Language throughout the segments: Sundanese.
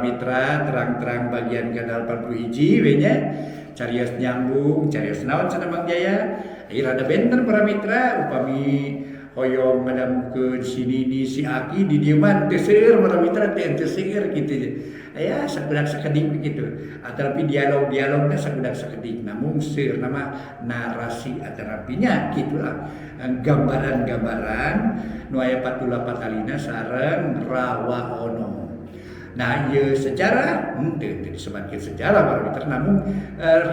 mitra terang-terang bagian ke-81 we nya carios nyambung carios naon cenah Mang Jaya ieu rada benten para mitra upami hoyong ngadangukeun si Nini si Aki di dieu mah teu seueur para mitra teh teu seueur kitu nya aya sakudak sakedik kitu atanapi dialog-dialogna sakudak sakedik namung seueurna mah narasi atanapi nya kitulah gambaran-gambaran nu aya patula patalina sareng rawa onom. Nah ieu sejarah henteu teu disebatkeun sejarah para mitra namun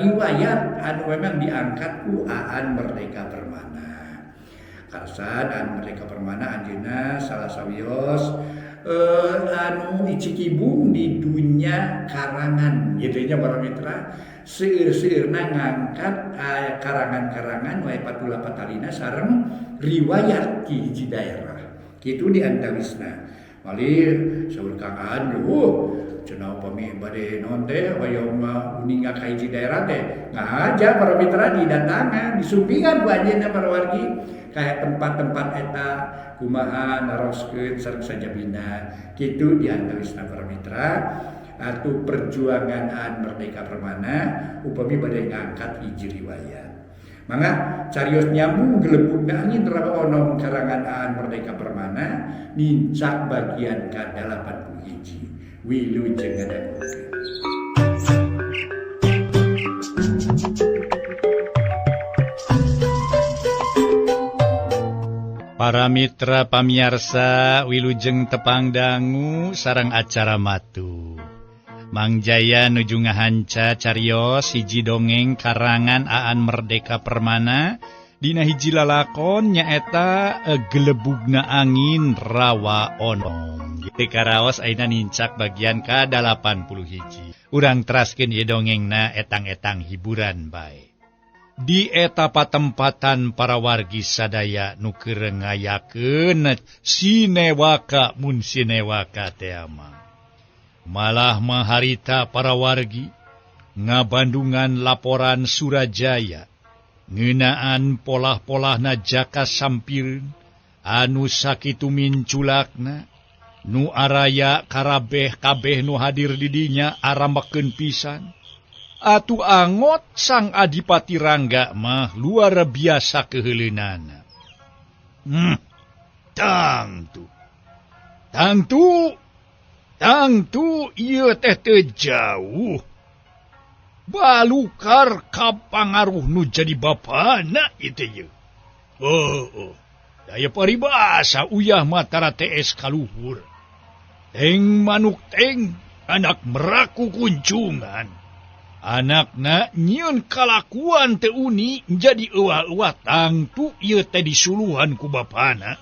riwayat anu memang diangkat ku Aan Merdeka Permana. Karsan Aan Merdeka Permana anjeunna salah sawios anu icikibung di dunya karangan gitu nya para mitra seueur-seueurna ngangkat karangan-karangan nu aya patula patalina sareng riwayat ti hiji daerah. Kitu di antawisna. Malih saur Kang Aan cenah upami bade naon teh hoyong uninga ka hiji daerah teh ngahaja para mitra didatangan disumpingan ku anjeunna para wargi ka tempat-tempat eta kumaha naroskeun sareng sajabina kitu di antawisna para mitra atuh perjuangan Aan Merdeka Permana upami bade ngangkat hiji riwayat. Mangga carios nyambung gelebugna angin rawa onom karangan Aan Merdeka Permana nincak bagian ka-81 wilujeng ngadangukeun. Para mitra pamiarsa wilujeng tepang dangu sareng acara matu. Mang Jaya nuju ngahanca carios hiji dongeng karangan Aan Merdeka Permana dina hiji lalakon nyaeta gelebugna angin rawa onom. Teu karaos ayeuna nincak bagian ka-81. Urang teraskeun ieu dongengna etang-etang hiburan bae. Di eta patempatan para wargi sadaya nu keur ngayakeun sinewaka mun sinewaka teh mah. Malah maharita para wargi ngabandungan laporan Surajaya ngeunaan polah-polahna jaka sampireun anu sakitu minculakna nu araya karabeh kabeh nu hadir di dinya arambekeun pisan. Atuh angot sang Adipati Rangga mah luar biasa keheuleunana. Tangtu. Tangtu. Tangtu ieu teh teu jauh. Balukar kapangaruh nu jadi bapana ieu teh ieu. Oh. Daya paribasa uyah matara TS kaluhur. Teng manuk teng anak meraku kunjungan. Anakna nyieun kalakuan teu uni jadi euah-euah tangtu ieu teh disuluhan ku bapana.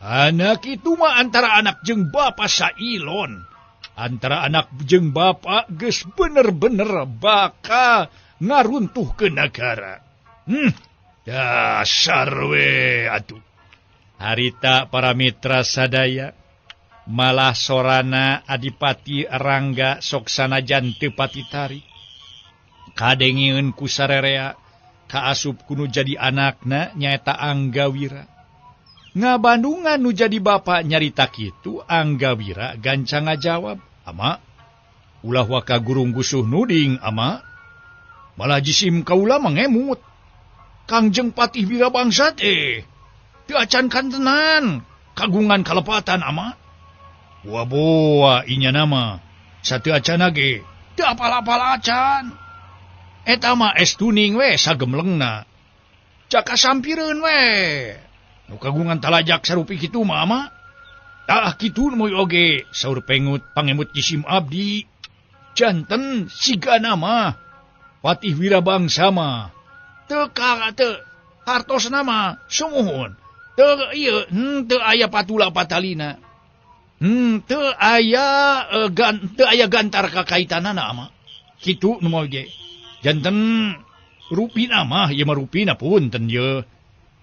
Anak itu mah antara anak jeung bapa sailon. Antara anak jeung bapa geus bener-bener bakal ngaruntuh ke nagara. Dasar we atuh. Harita para mitra sadaya malah sorana Adipati Rangga sok sanajan teu patitarik. Kadengeun ku sarerea kaasup kuno jadi anakna nyaeta Anggawira. Ngabandungan nu jadi bapa nyarita kitu Anggawira gancang ngajawab, "Ama, ulah waka gurung gusuh nuding, ama. Malah jisim kaula mangemut. Kangjeng Patih Wira Bangsa teh teu acan kantenan kagungan kalepatan, ama. Boa-boa inya nama sateu acana ge teu apal-apal acan. Eta mah es tuning we sagemlengna. Jaka sampireun we. Nu kagungan talajak sarupi kitu mah ama. Tah kitu moy oge saur pengut pangemut jisim abdi. Janten sigana mah Patih Wira Bangsa mah teu teu hartosna mah sumuhun. Teu ieu teu aya patula patalina. Teu aya teu aya gantar kakaitanana ama. Kitu nu moy ge. Janten rupina mah ieu mah rupina punten ye.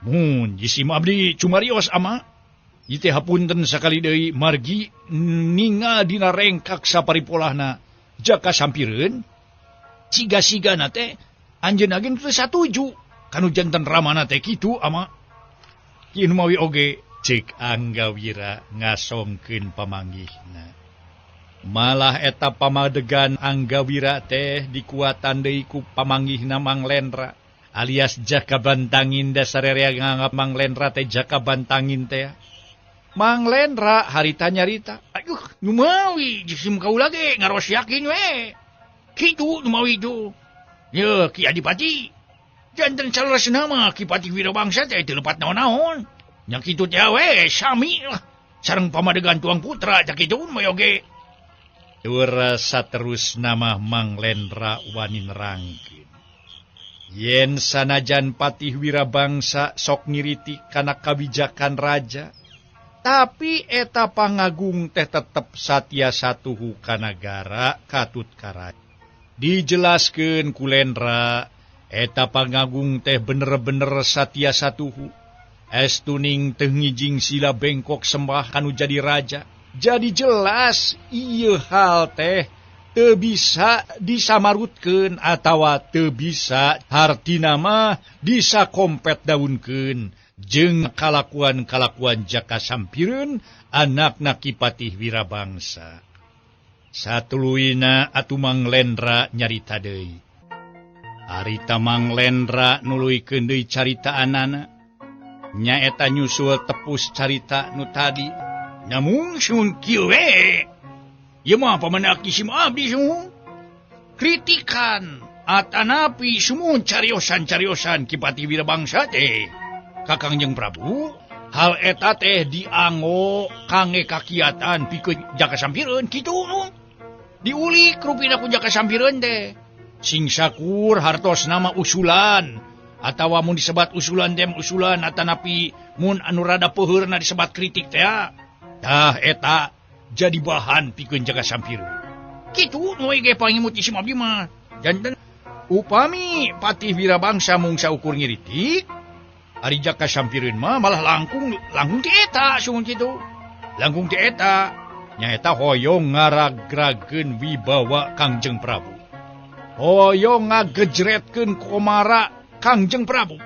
Mun jisim abdi cumarios ama. Ieu teh hapunten sakali deui margi ningal dina rengkak saparipolahna jaka sampireun siga-sigana teh anjeunna ge teu satuju kanu janten ramana teh kitu ama. Kieu nu mawi oge cek Anggawira ngasongkeun pamanggihna. Malah eta pamadegan Anggawira teh dikuatan deui ku pamanggihna Mang Lendra alias Jaka Bantangin dasar nganggap Mang Lendra teh Jaka Bantangin teh. Mang Lendra harita nyarita, aduh nu mawi jisim kaula ge ngaros yakin we. Kitu nu mawi itu. Ye Ki Adipati. Janten saleresna mah Ki Patih Wirabangsa teh teu lepat naon-naon. Nya kitu teh we sami lah sareng pamadegan Tuang Putra tah kitu mah oge. Tur saterus nama Mang Lendra wani nerangkeun. Yen sanajan Patih Wirabangsa sok ngiritik kana kabijakan raja, tapi eta pangagung teh tetep satia satuhu ka nagara katut karaja. Dijelaskeun ku Lendra, eta pangagung teh bener-bener satia satuhu. Estuning teu ngijing sila bengkok sembah kanu jadi raja. Jadi jelas ieu hal teh teu bisa disamarutkeun atawa teu bisa hartina mah disakompet daunkeun jeung kalakuan-kalakuan Jaka Sampireun anakna Ki Patih Wirabangsa. Satuluyna atuh Mang Lendra nyarita deui. Harita Mang Lendra nuluykeun deui caritaanana nyaeta nyusul tepus carita nu tadi. Namun sun kieu we. Ieu mah pamenak isim abdi sun. Kritikan atanapi sumun cariosan-cariosan Ki Patih Wirabangsa teh. Ka Kangjeng Prabu, hal eta teh dianggo kangge kakiatan pikeun Jaka Sampireun kitu. Diulik rupina ku Jaka Sampireun teh. Sing sakur hartos nama usulan atawa mun disebat usulan dem usulan atanapi mun anu rada peuheurna disebat kritik teh. Tah eta jadi bahan pikeun Jaka Sampireun. Kitu nu ge pangimut isim abdi mah. Janten upami Patih Wirabangsa mung saukur ngiritik, ari Jaka Sampireun mah malah langkung langkung ti eta sungguh kitu. Langkung ti eta nyaeta hoyong ngaragrageun wibawa Kangjeng Prabu. Hoyong ngagejretkeun komara Kangjeng Prabu.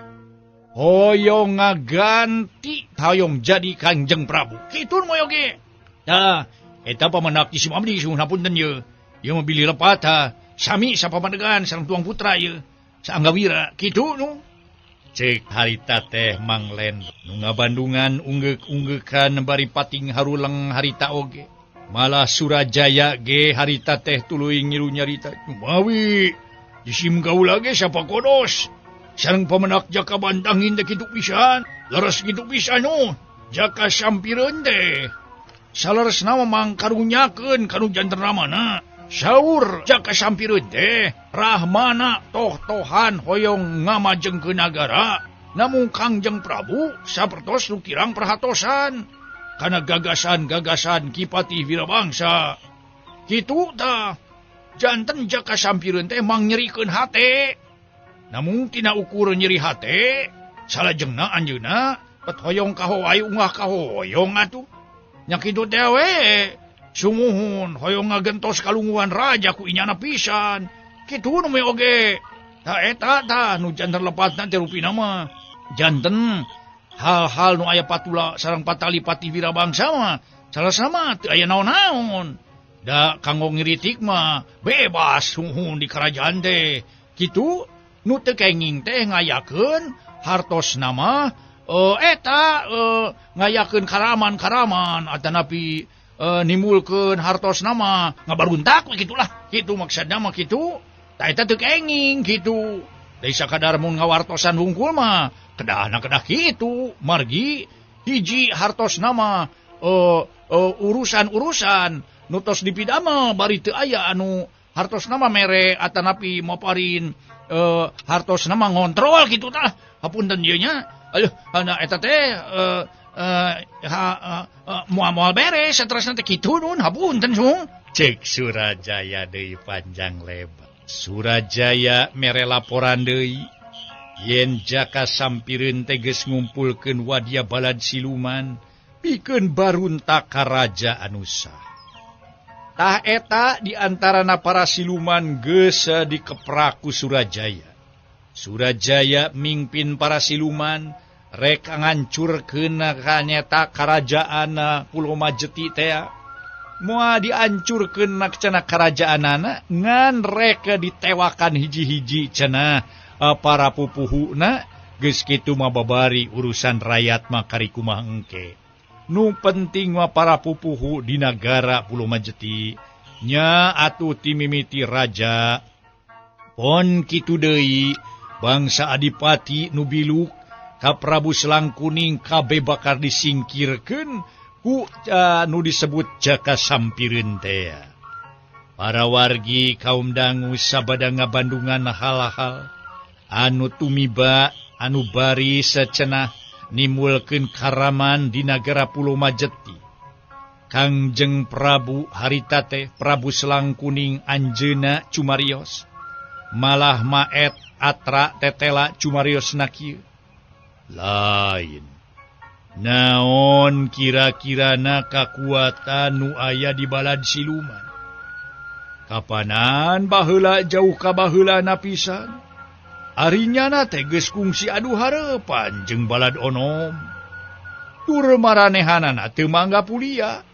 Hoyong ngaganti hoyong jadi Kangjeng Prabu. Kitu moy oge. Tah, eta pamenak isim abdi sungguh hapunten ye. Ieu mah bilih lepat tah. Sami sapamadegan sareng Tuang Putra ieu. Saanggawira kitu nu. Cek harita teh Mang Lendra nu ngabandungan unggeuk-unggeukan bari pating haruleng harita oge. Malah Surajaya ge harita teh tuluy ngilu nyarita. Mawi isim kaula ge sapakodos. Sareng pamenak Jaka Bantangin teh kitu pisan, leres kitu pisan nu. Jaka Sampireun teh saleresna mah mangkarunyakeun kanu janten ramana. Saur Jaka Sampireun teh rahmana toh-tohan hoyong ngamajengkeun nagara, namung Kangjeng Prabu sapertos nu kirang perhatosan kana gagasan-gagasan Ki Patih Wirabangsa. Kitu tah janten Jaka Sampireun teh mangnyerikeun hate. Namung tina ukur nyeri hate salajengna anjeunna pet hoyong kahoai ungah kahoyong atuh. Nya kitu teh we sumuhun hoyong ngagentos kalunguan raja ku inyana pisan. Kitu nu me oge. Tah eta tah nu janten lepatna teh rupina mah. Janten hal-hal nu aya patula sareng patali Patih Wirabangsa mah salah-sama teu aya naon-naon. Da kanggo ngiritik mah bebas sumuhun di kerajaan teh. Kitu nu teu kenging teh ngayakeun hartos nama eta ngayakeun karaman-karaman atanapi nimbulkeun hartos nama ngabaruntak we kitulah. Kitu maksudna mah kitu. Tah eta teu kenging kitu. Deui sakadar mun ngawartosan hungkul mah kedahna kedah kitu. Margi hiji hartos nama urusan-urusan nu tos dipidama bari teu aya anu hartos nama mere atanapi maparin hartos nama ngontrol kitu tah. Hapunten ieu nya. Aduh, ana eta teh moal-moal beres saterasna teh kitu nun hapunten sung. Cek Surajaya deui panjang lebar. Surajaya mere laporan deui yen Jaka Sampireun teh geus ngumpulkeun wadia balad siluman pikeun baruntak ka raja anu sah. Tah eta di antarana para siluman geus dikeprak ku Surajaya. Surajaya mingpin para siluman rek ngancurkeun kanyeta karajaan Pulau Majeti teh. Moal diancurkeun cenah karajaanana ngan rek ditewakan hiji-hiji cenah para pupuhuna geus kitu mah babari urusan rakyat mah kari kumaha engke. Nu penting mah para pupuhu di nagara Pulau Majeti nya atuh timimiti raja. Pon kitu deui bangsa adipati nu biluk ka Prabu Selangkuning kabeh bakal disingkirkeun ku nu disebut Jaka Sampireun teh. Para wargi kaum dangu sabada ngabandungan hal-hal anu tumiba anu bari secenah nimulkeun karaman di nagara Pulau Majeti. Kangjeng Prabu harita teh Prabu Selangkuning anjeunna cumarios malah maet atra tetela cumarios na kieu. Lain naon kira-kirana kakuatan nu aya di balad siluman. Kapanan baheula jauh ka baheulana pisan. Ari nyana teh geus kungsi adu hareupan jeung balad onom. Tur maranehanana teu mangga pulia.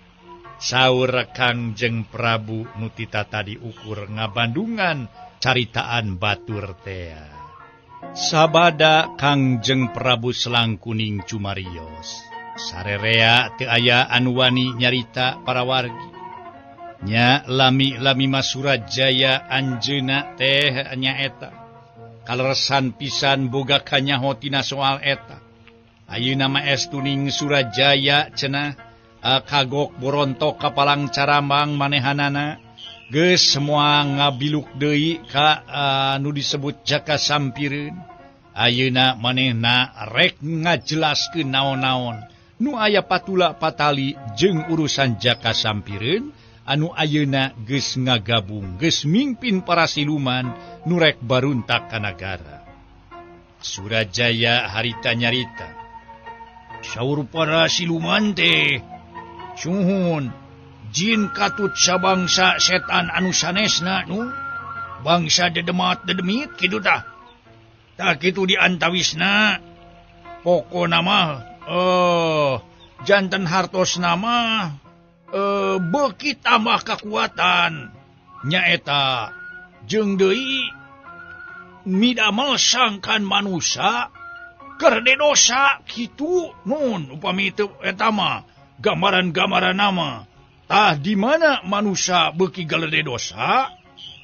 Saur Kangjeng Prabu nu tita tadi ukur ngabandungan caritaan batur teh. Sabada Kangjeng Prabu Selangkuning cumarios. Sarerea teu aya anu wani nyarita para wargi. Nya lami-lami mah Surajaya anjeunna teh nyaeta. Kaleresan pisan boga kanyaho tina soal eta. Ayeuna mah estuning Surajaya cenah kagok borontok ka Palang Caramang manehanana. Geus semua ngabiluk deui ka nu disebut Jaka Sampireun. Ayeuna manehna rek ngajelaskeun naon-naon nu aya patula patali jeung urusan Jaka Sampireun anu ayeuna geus ngagabung geus mingpin para siluman nu rek baruntak ka nagara. Surajaya harita nyarita. Saur para siluman teh suhun jin katut sabangsa setan anu sanesna nu bangsa dedemat dedemit kitu tah. Tah kitu diantawisna pokona mah janten hartosna mah beuki tambah kakuatan nyaeta jeung deui midamel sangkan manusa keur dosa kitu nun upami teu eta mah gambaran-gambaran nama. Tah di mana manusia beuki galede dosa,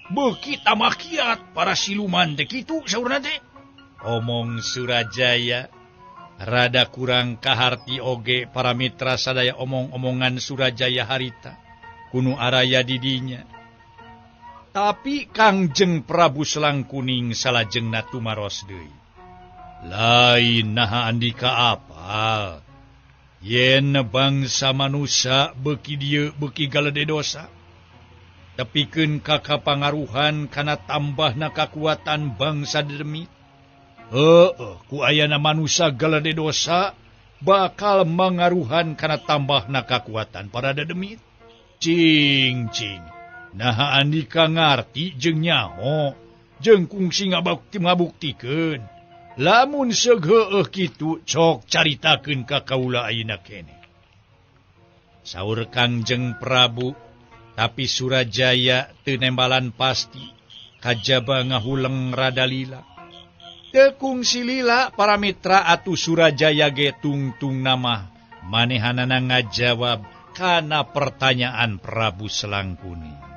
beuki tambah kiat para siluman teh kitu saurna teh. Omong Surajaya rada kurang kaharti oge para mitra sadaya omong-omongan Surajaya harita kunu araya didinya. Tapi Kangjeng Prabu Selangkuning salajengna tumaros deui. Lain naha andika apal. Yen bangsa manusia beuki dieu beuki galede dosa. Tepikeun ka kapangaruhan kana tambahna kakuatan bangsa demit. Heueuh, ku ayana manusia galede dosa bakal mangaruhan kana tambahna kakuatan para dedemit. Cing cing. Naha andika ngarti jeung nyaho jeung kungsi ngabuktikeun. Lamun seugeuh kitu cok caritakeun ka kaula ayeuna keneh. Saur Kangjeng Prabu, tapi Surajaya teu nembalan pasti kajaba ngahuleng rada lila. Teu kungsi lila para mitra atuh Surajaya ge tungtung nama manehanana ngajawab kana pertanyaan Prabu Selangkuning.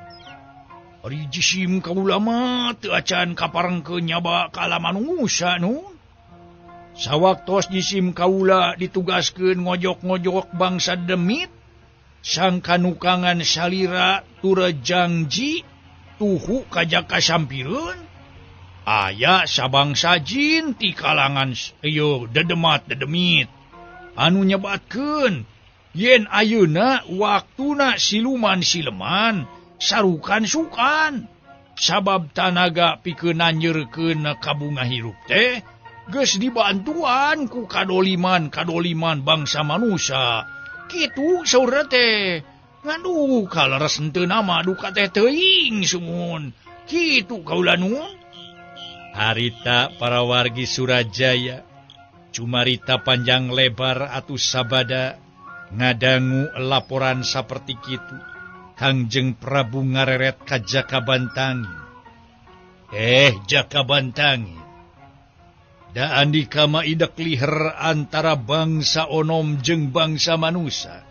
Ari jisim kaula mah teu acan kaparengkeun nyaba ka alam manusa nu. Sawaktos jisim kaula ditugaskeun ngojok-ngojok bangsa demit, sangkanukangan salira tura jangji tuhu ka Jaka Sampireun. Aya sabangsa jin ti kalangan ieu dedemat dedemit anu nyebatkeun yen ayeuna waktuna siluman sileman sarukan sukan sabab tanaga pikeun nanjeurkeun kabunga hirup teh geus dibantuan ku kadoliman-kadoliman bangsa manusia kitu saurna teh. Ngaduh kaleres henteu nama duka teh teuing sumun kitu kaula nun. Harita para wargi Surajaya cumarita panjang lebar atuh sabada ngadangu laporan saperti kitu. Kangjeng Prabu ngareret ka Jaka Bantangin. Jaka Bantangin. Da andika mah idek liher antara bangsa onom jeung bangsa manusa.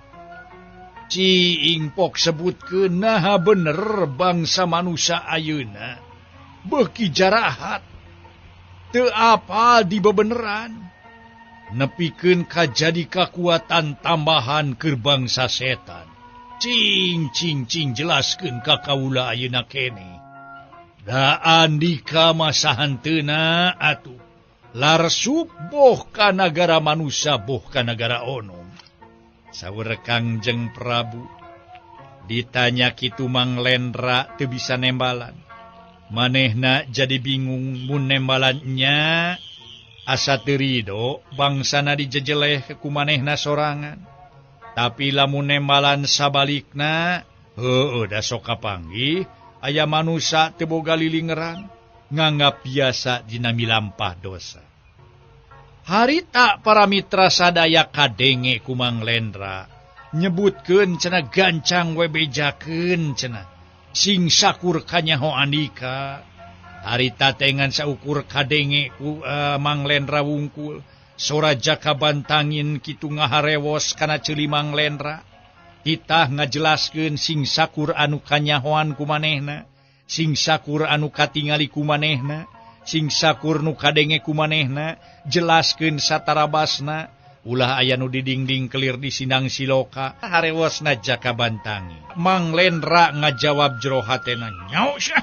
Ciing pok sebutkeun naha bener bangsa manusa ayeuna beuki jarahat. Teu apal di bebeneran. Nepikeun ka jadi kakuatan tambahan keur bangsa setan. Cing cing cing jelaskeun ka kaula ayeuna keneh. Da andika mah sahanteuna atuh. Larsup boh ka nagara manusa boh ka nagara onom. Saur Kangjeng Prabu ditanya kitu Mang Lendra teu bisa nembalan. Manehna jadi bingung mun nembalannya asa teu rido bangsana dijejeleh ku manehna sorangan. Tapi lamun nembalan sabalikna heueuh da sok kapanggih aya manusa teu boga lilingeran nganggap biasa dina milampah dosa. Harita para mitra sadaya kadenge ku Mang Lendra nyebutkeun cenah gancang we bejakeun cenah sing sakur kanyaho andika. Harita teh ngan saukur kadenge ku Mang Lendra wungkul. Sora Jaka Bantangin kitu ngaharewos kana ceuli Mang Lendra. Titah ngajelaskeun sing sakur anu kanyahoan ku manehna, sing sakur anu katingali ku manehna, sing sakur nu kadenge ku manehna, jelaskeun satarabasna, ulah aya nu didingding kelir di Sindang Siloka. Harewosna Jaka Bantangin. Mang Lendra ngajawab jero hatena, "Nyaho sia,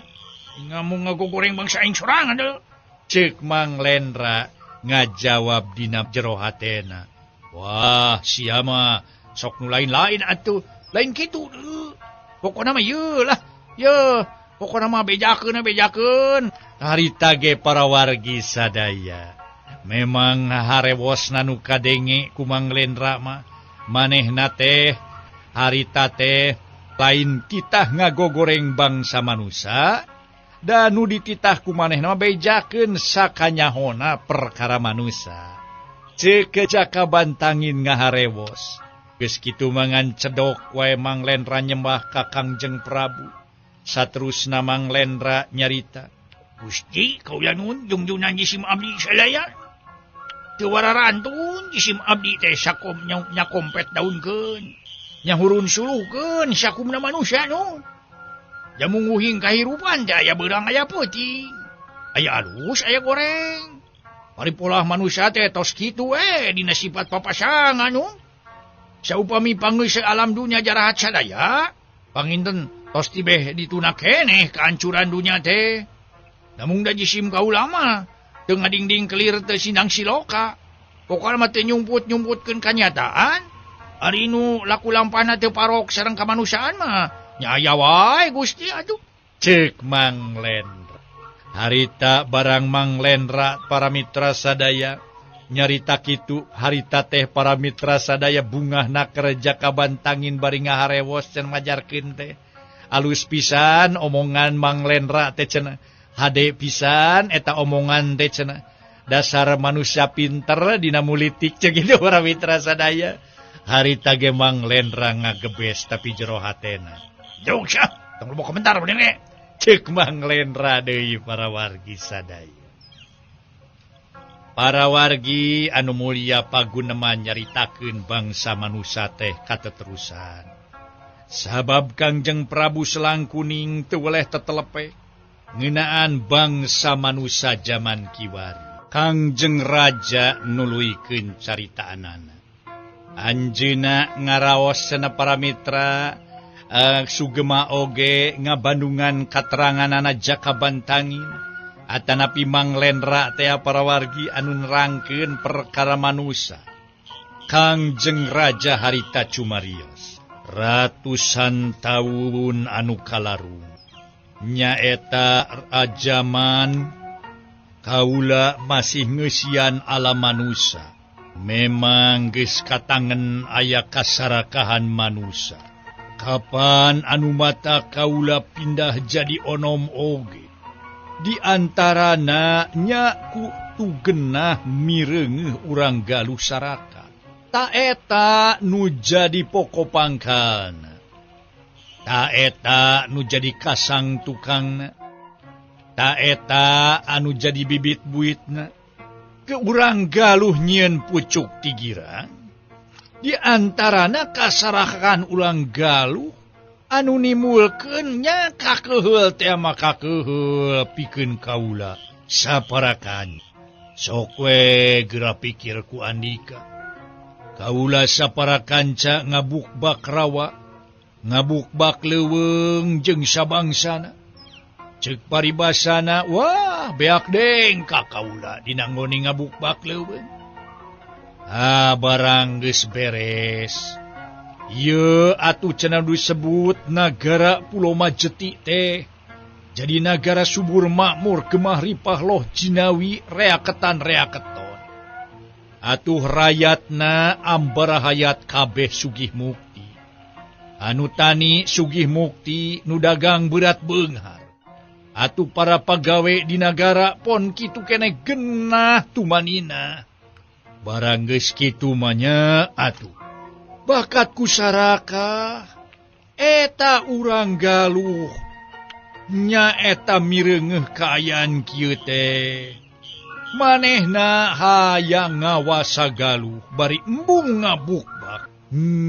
ngamu ngagogoreng bangsa aing sorangan deui." Ceuk Mang Lendra ngajawab dina jero hatena, "Wah, sia mah sok nu lain-lain atuh, lain kitu deui. Pokona mah ieu lah, ye, pokona mah bejakeun bejakeun." Harita ge para wargi sadaya. Memang harewosna nu kadenge ku Mang Lendra mah manehna teh harita teh lain kitah ngagogoreng bangsa manusa da nu dititah ku manehna mah bejakeun sakanyahona perkara manusa. Ceuk Jaka Bantangin ngaharewos. Geus kitu mangan cedok wae Mang Lendra nyembah ka Kangjeng Prabu. Saterusna Mang Lendra nyarita, "Gusti, kaula nuhun jungjunan jisim abdi sadaya. Teu wararantun jisim abdi teh sakom nyakompet daunkeun, nyahurun suluhkeun sakumna manusia nu. Jamu nguhing kahirupan teh aya beurang aya peuting, aya alus aya goreng. Ari polah manusia teh tos kitu we dina sifat papasangan nu. Saupami pangeus alam dunya jarahat sadaya, panginten tos tibeh dituna keneh kehancuran dunya teh. Namun da jisim kaula mah teu ngadingding kelir teu Sindang Siloka. Pokona mah teu nyumput-nyumputkeun kanyataan. Ari nu laku lampahna teu parok sareng kamanusiaan mah nya aya wae Gusti atuh." Ceuk Mang Lendra. Harita barang Mang Lendra para mitra sadaya nyarita kitu harita teh para mitra sadaya bungahna keur Jaka Bantangin bari ngaharewos cenah majarkeun teh. Alus pisan omongan Mang Lendra teh cenah. Hade pisan eta omongan teh cenah. Dasar manusia pinter dina mulitik ceuk kitu para mitra sadaya. Harita ge Mang Lendra ngagebes tapi jero hatena. "Jauh sia, tong loba komentar bener ge." Ceuk Mang Lendra deui para wargi sadaya. Para wargi anu mulia paguneman nyaritakeun bangsa manusa teh kateterusan. Sabab Kangjeng Prabu Selangkuning teu weleh tetelepe ngeunaan bangsa manusa jaman kiwari. Kangjeng Raja nuluykeun caritaanana. Anjeunna ngaraos cenah para mitra sugema oge ngabandungan kateranganana Jaka Bantangin. Atanapi Mang Lendra teh para wargi anu nerangkeun perkara manusa. Kangjeng Raja harita cumarios ratusan taun anu kalarung nyaeta ajaman kaula masih ngeusian alam manusa. Memang geus katangen aya kasarakahan manusa. Kapan anu mata kaula pindah jadi onom oge. Di antarana nya ku tugenah mireungeuh urang Galuh Saraka. Ta eta nu jadi pokok pangkalna. Taeta nu jadi kasang tukangna, taeta anu jadi bibit buitna. Ke urang Galuh nyieun pucuk tigira, di antarana kasarakan urang Galuh anu nimulkeun nya kakeheul teh mah kakeheul pikeun kaula saparakan. Sok we geura pikir ku andika. Kaula saparakanca ngabukbak rawa, ngabukbak leuweung jeung sabangsana. Ceuk paribasana, wah beak deng ka kaula dinanggoni ngabukbak leuweung. Ah barang geus beres. Ieu atuh cenah disebut nagara Pulau Majeti teh. Jadi nagara subur makmur gemah ripah loh jinawi reaketan reaketon. Atuh rayatna ambarahayat kabeh sugih mukti. Anu tani sugih mukti, nu dagang berat beunghar. Atuh para pagawe di nagara pon kitu keneh genah tumanina. Barang geus kitu mah nya atuh. Bakat ku sarakah eta urang Galuh nya eta mireungeuh kaayaan kieu teh. Manehna hayang ngawasa Galuh bari embung ngabukbak,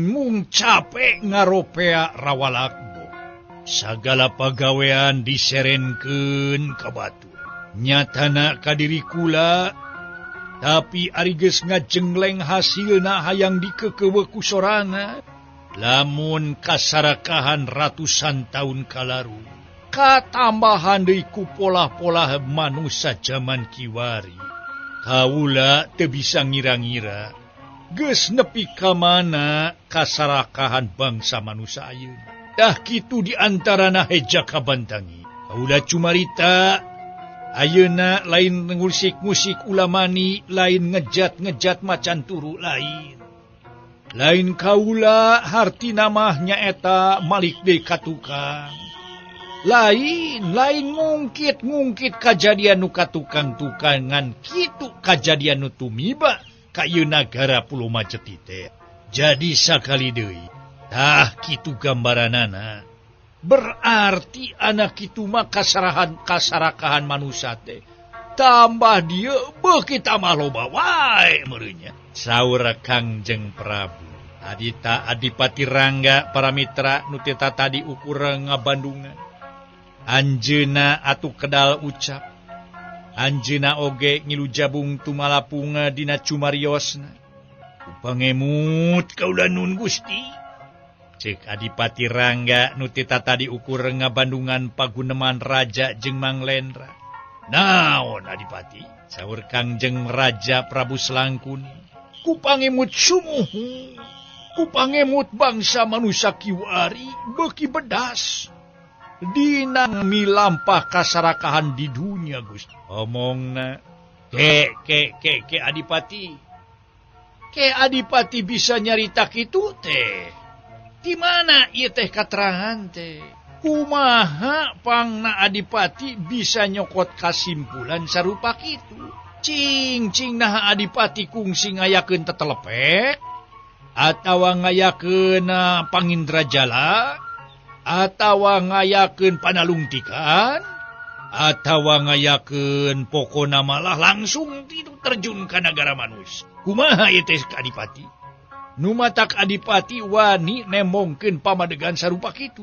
mung capek ngaropea rawalakbo. Sagala pagawean diserenkeun ka batur. Nyatana ka diri kula, tapi ari geus ngajengleng hasilna hayang dikeukeuweuk ku sorangan. Lamun kasarakahan ratusan taun kalaru, katambahan deui ku polah-polah manusa jaman kiwari. Kaula teu bisa ngira-ngira geus nepi ka mana kasarakahan bangsa manusa ayeuna. Dah kitu di antarana heja kabantangi. Kaula cumarita ayeuna lain ngusik-musik ulamani, lain ngejat-ngejat macan turu lain. Lain kaula hartina mah nyaeta malik deui ka tukang. Lain, lain ngungkit-ngungkit kajadian nu katukang-tukangan kitu kajadian nu tumiba ka ieu nagara Pulau Majeti teh. Jadi sakali deui, tah kitu gambaranana. Berarti anak kitu mah kasarahan kasarakahan manusa teh. Tambah dieu beuki tambah loba wae meureunnya. Saur Kangjeng Prabu. Adita Adipati Rangga para mitra nu teu tadi ukur ngabandungan. Anjeuna atuh kedal ucap. Anjeuna oge ngilu jabung tumalapunga dina cumariosna. Upangemut kaula nun Gusti. Cek Adipati Rangga nu teu tadi ukur ngabandungan paguneman raja jeung Manglendra. Naon Adipati? Saur Kangjeng Raja Prabu Selangkuni. Kupangemut sumuhu. Kupangemut bangsa manusia kiwari beuki bedas. Dina milampah kasarakahan di dunia Gusti. Omongna ke ke ke ke Adipati. Ke Adipati bisa nyarita kitu teh. Di mana ieu teh katerangan teh? Kumaha pangna Adipati bisa nyokot kasimpulan sarupa kitu? Cing cing naha Adipati kungsi ngayakeun tetelepek atawa ngayakeun pangindrajala atawa ngayakeun panalungtikan atawa ngayakeun pokona malah langsung titu terjun ka nagara manusia. Kumaha ieu teh Adipati? Nu matak Adipati wani nemongkeun pamadegan sarupa kitu.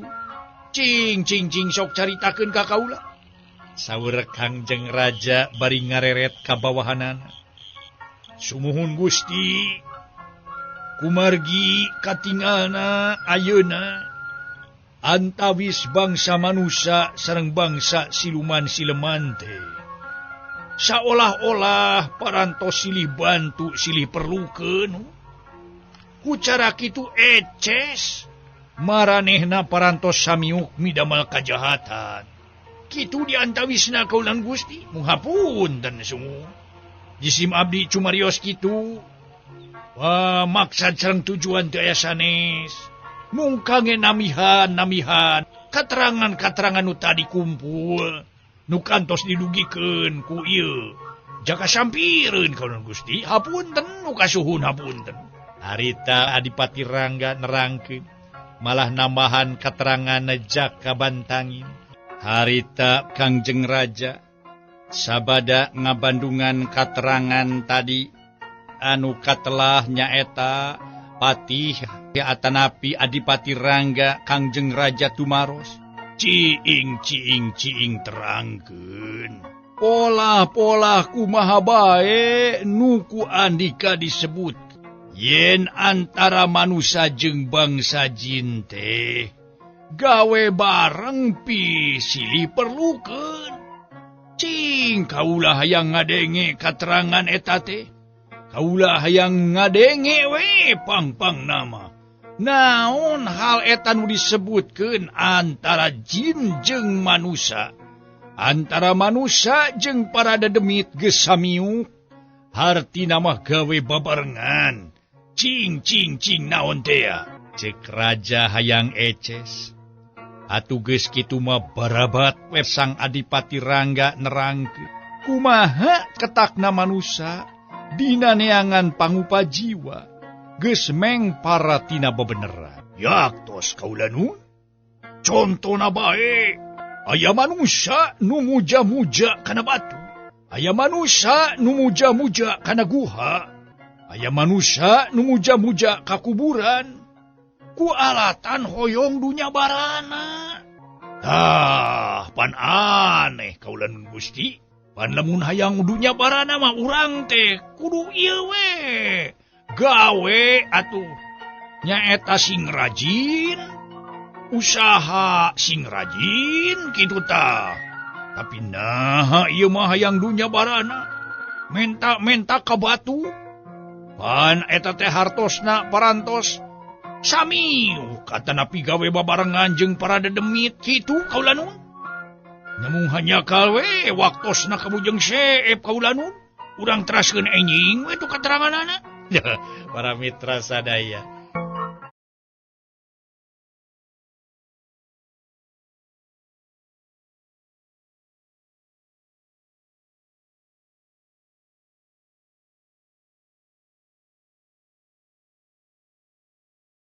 Cing cing cing sok caritakeun ka kaula. Saur Kangjeng Raja bari ngareret ka bawahanana. Sumuhun Gusti, kumargi katingalna ayeuna antawis bangsa manusia sareng bangsa siluman sileman teh saolah-olah parantos silih bantu silih perlukeun. Ku cara kitu eces maranehna parantos samiuk midamel kajahatan. Kitu diantawisna kaulan Gusti, munghapunten sungguh. Jisim abdi cumarios kitu. Wah, maksad sareng tujuan teu aya sanes. Mung kange namihan-namihan katerangan-katerangan nu tadi kumpul nu kantos didugikeun ku ieu. Jaka sampireun kaulan Gusti, hapunten nu kasuhun hapunten. Harita Adipati Rangga nerangkeun. Malah nambahan katerangan Jaka Bantangin. Harita Kangjeng Raja sabada ngabandungan katerangan tadi anu katelah nyaeta Patih Atanapi Adipati Rangga Kangjeng Raja tumaros. Ciing ciing ciing terangkeun. Pola-pola kumaha bae nu ku andika disebut yen antara manusia jeung bangsa jin teh gawe bareng pi silih perlukeun. Cing kaulah hayang ngadenge katerangan eta teh. Kaulah hayang ngadenge we pang-pang nama. Naon hal eta nu disebutkeun antara jin jeung manusia, antara manusia jeung para dedemit geus samiuk, hartina mah gawe babarengan. Cing cing cing naon teh ya? Cek raja hayang eces. Atuh geus kitu mah barabat we sang Adipati Rangga nerangkeun kumaha ketakna manusia dina neangan pangupa jiwa geus meng paratina bebeneran. Yaktos kaula nun. Contona bae aya manusia nu muja-muja kana batu, aya manusia nu muja-muja kana guha, aya manusia nu muja-muja ka kuburan ku alatan hoyong dunya barana. Tah pan aneh kaula nun Gusti. Pan lamun hayang dunya barana mah urang teh kudu ieu we gawe atuh nyaeta sing rajin, usaha sing rajin kitu tah. Tapi naha ieu mah hayang dunya barana menta-menta ka batu. Pan eta teh hartosna parantos sami katanapi gawe babarengan jeung para dedemit kitu kaula nun. Namun hanya kawe waktosna kabujeng seep kaula nun. Urang teraskeun enjing we tu kateranganana. Para mitra sadaya.